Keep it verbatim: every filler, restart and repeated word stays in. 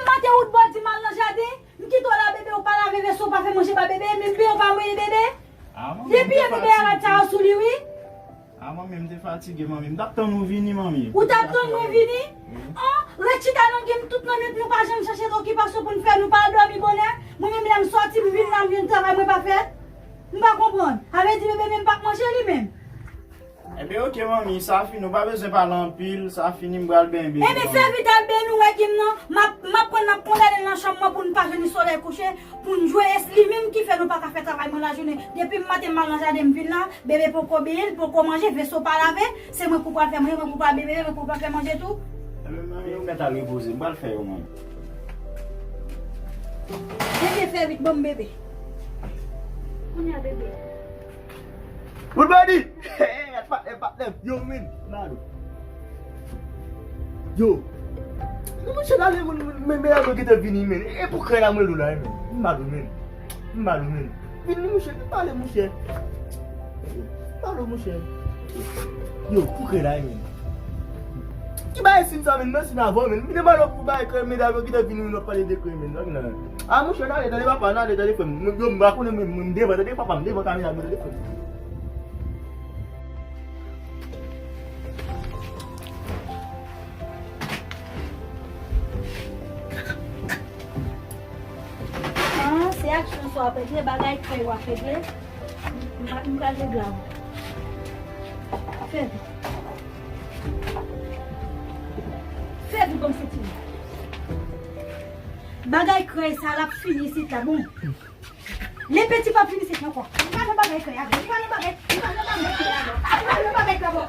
Maten ou t bò di m al nan jaden, m kite w la bebe, ou pa lave veso, ou pa fè manje ba bebe, menm bebe ou pa mouye bebe. Depi yè bebe a rad sa yo sou li wi. A manmi, m te fatige manmi, m t ap tann ou vini manmi. Ou t ap tann mwen vini? An, ret chita nan gen m tout nan nwit nou pa janm chache okipasyon pou n fè, nou pa al dòmi bonè. Mwen menm lè m sòti, m vin la, m jwenn travay mwen pa fèt. M pa konprann. A vle di bebe menm p ap manje li menm. Enben oke manmi, sa fini, ou pa bezwen pale anpil, sa fini, m pral benyen bebe. Enben fè vit al benyen, ou wè gen m nan, m ap, m ap pran, m ap kondane l nan chanm mwen pou n pa jwenn li solèy kouche, pou n jwe, e li menm ki fè nou pa ka fè travay mwen lajounen. Depi m maten m al nan jaden m vin la, bebe poko benyen, l poko manje, veso pa lave, se mwen pou pral fè manje, mwen pou pral bebe, mwen pou pral fè manje tou. Enben manmi, ou mèt al repoze, m pral fè yo manmi. Enben fè vit ban m bebe. Kounye a bebe. Good body! Hey, patnè, patnè. Yo, men, m ba nou. Yo. Nou mouche la, men, men, men, men, gentan vini, men. E pou krè la, mwen lou la, men. M ba nou, men. M ba nou, men. Vin, mouche, vin pale, mouche. M ba nou, mouche. Yo, pou krè la, men. Ki bagay sin sa, men, nan sin avan, men. M te mande pou bagay krè, medam yo gentan vini, nou ap pale de krè, men. A, mouche, n ale, tande papa, n ale, tande frè m. Yo, m pa konnen, men, m devan, tande papa, m devan kamera, men, tande frè m. Ah, se aksyon sa w ap regle, bagay krè w ap regle. M pa, m pral regle avè w. Fè vit. Fè vit, ban m soti la. Bagay krè sa l ap fini isit la, bon. Lepeti p ap vin isit ankò. M pa nan bagay krè a, m pa nan bagay, m pa nan bagay krè a, non. M pa nan bagay krè a, bon.